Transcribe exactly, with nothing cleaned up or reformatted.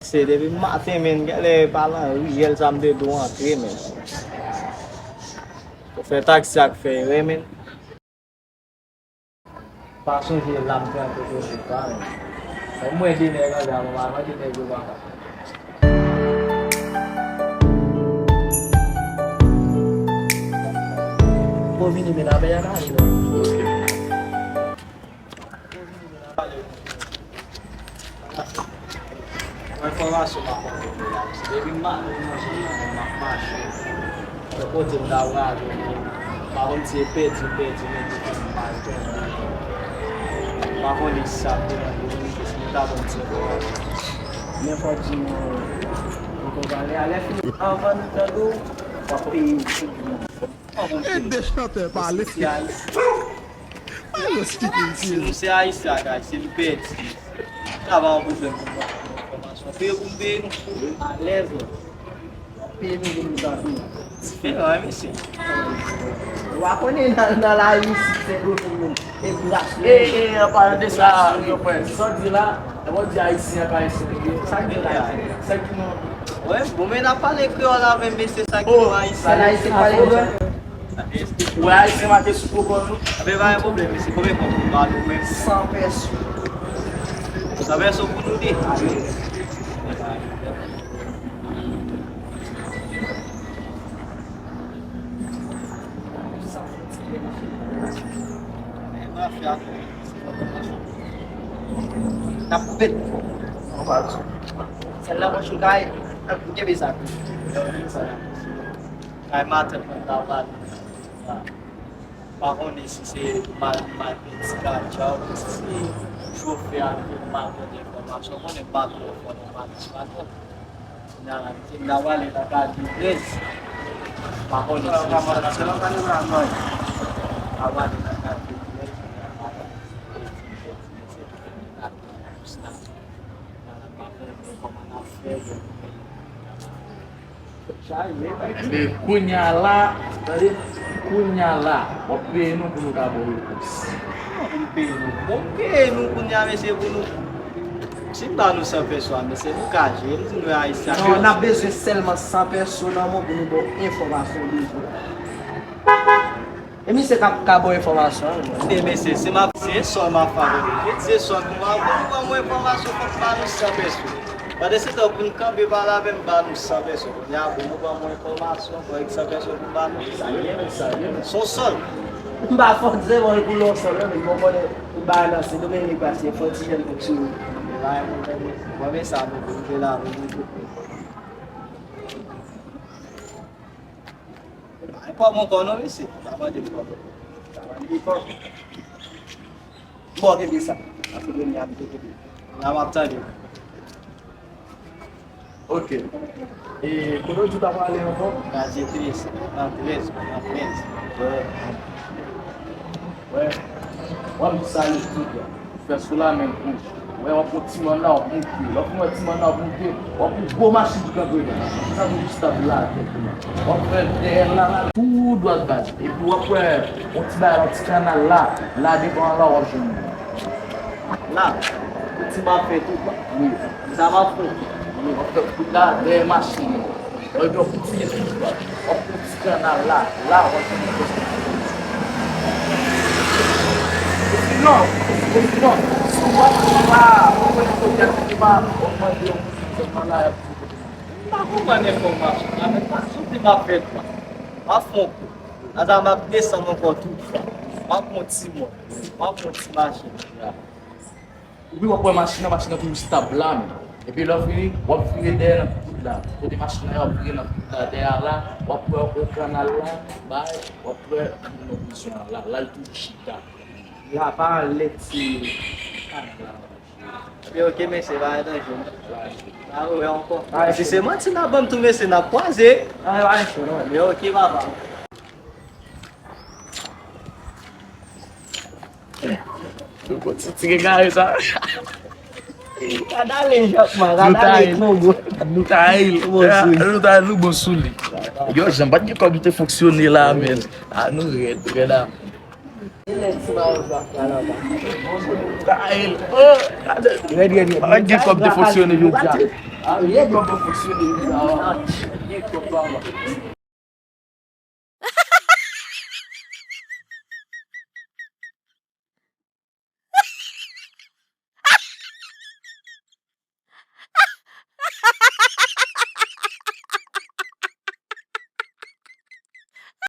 Se depi maten, men, genlè pa nan riyèl sa m te dwe antre, men. Chofè taksi a k fè erè, men. Pa sonje la m te antre kote pa, men. Mwen de nèg andan, mwen pa mande nèg yo pa. Bon, vini, men, apèl a pale, non. Mwen fò raso pa konn kote la. Depi m pa nan manje nan men m ap mache. Nan kote m ta prale, m pa konn si e pèdi m pèdi men depi m pa jwenn. M pa konnen si sa ap deranj ou, men si nou ta ban m ti enfòmasyon. Men fò di nou, nou konn ale, alè fini. Anvan nou tande w, w ap peye tout moun. E de chantè pale. Si nou se ayisyen ak ayisyen, nou pèdi. Sa pa yon pwoblèm pou mwen, enfòmasyon. Peye pou m peye nou. Alèz, non. Peye nou pou nou tande. Diferan, wi, mesye. Ou pa konnen nan, nan lari isit, se gwo moun. E plas. E, e, an palan de sa, yon frè. Sa w di la, lè w di ayisyen ak ayisyen, sa k gen la? Sa k gen nan Wè, bon, men n ap pale kreyòl avè m, mesye, sa ki non ayisyen. Sa ayisyen pale konsa. Wè, ayisyen make sou pwopòt ou. Anben, pa gen pwoblèm, mesye. Konbyen kòb pou m ba nou menm? San pèso. San pèso pou nou de. Men mafya. N ap koupe l. Sèl nan pòch ou kay, n ap kenbe sa. Kay matant mwen travay. Pa konnen si se mal, mal pedi kadya ou si se chofè a ki mal pote enfòmasyon. Konnen m pa twò fò nan matant. N a, n a prale nan katreventrèz. Pa konnen si se sa. N a prale nan katreventrèz. Men kounye a la, tande, kounye a la, w ap peye nou pou nou ka ba w repons. Pou m peye nou. Bon, m peye nou kounye a, mesye, pou nou. Si m ba nou san pèso a, mesye, nou ka jwe. M di nou ayisyen. Non, n ap bezwen sèlman san pèso nan men w pou nou ba w enfòmasyon w bezwen. E misye k ap ka ba w enfòmasyon an, wi. Tande, mesye, si m ap, se sòl m ap fè avè w. Se sòl pou m ap, pou nou ban mwen enfòmasyon, fòk m ba nou san pèso. Pandan se tan, pou n kanpe pale avè m, ba nou san pèso. Kounye a, pou nou ban mwen enfòmasyon, fòk san pèso pou m ba nou. Sa ye, men sa ye, men. Se yon sòl. M pa fò di se mwen pou l yon sòl, men mwen konnen ou ba nan se domen li pase, fò ti jèn fonksyone. Mwen men sa, nou pou nou la, nou pou. Pa gen kòb ankò non, mesye. Pa mande m kòb. Pa mande m kòb. Bon, kenbe sa. Paske premye a m te kenbe. La m ap tande. Ok. E kote w di w ta prale ankò? Katye trèz. Nan trèz, nan trèz. Wè. Wè. W ap salye tout la. Fè sou la men kou. Wè, w ap pran ti manna w ap moute. Lè w fin wè ti manna w ap moute, w ap pran gwo machin ki kanpe la. Sa pou jis t ap la, egzakteman. W ap fè dèyè l la, la, tou dwat baz. Epi w ap wè yon ti bagay, yon ti kanal la. La devan la, w ap jwenn li. La, pou ti m ap fè tout. Wi. Sa m ap fè. Wi, w ap fè tout la, dèyè machin nan. Lè w kontinye tout dwat, w ap pran ti kanal la, la, w ap jwenn yon pòs. Osinon, osinon, si w ap la, ou wè kote a, w ap mande yon moun ki la, y ap di w kote. M pa konprann enfòmasyon la, men pa soti m ap fè dwat. M ap fè yon kou. Adan m ap desann ankò tout fwa. M ap pran ti mòn. M ap pran ti machin. Epi w ap wè machin nan, machin nan toujou stab la menm. Epi lè w fini, w ap vire dèyè nan tout wout la. Kote machin nan ye, w ap vire nan tout wout la. Dèyè a la, w ap wè yon kanal la, bay, w ap wè moun nan prizon an la. La, l toujou chita. La pa anlè ti kanal la. Epi ok, mesye, pa gen danje non. A, wè ankò. Si se manti n ap ban m tou, mesye, n ap kwaze. A, pa gen cho non. Epi ok, papa. Nou konn ti tire kare sa. Gad ale, Jakma, gad ale, Kongo. Nou ta ye l. Nou ta ye l, nou bon sou li. Yo, jan m pa t gen kòb, m te fonksyone la, men. A, nou rèd, rèd a. Nou ta ye l. Oh, gade. Rèd, rèd, rèd. M pa t gen kòb, m te fonksyone jodi a. Arye gòm pou fonksyone, sa va. Arye gòm, papa.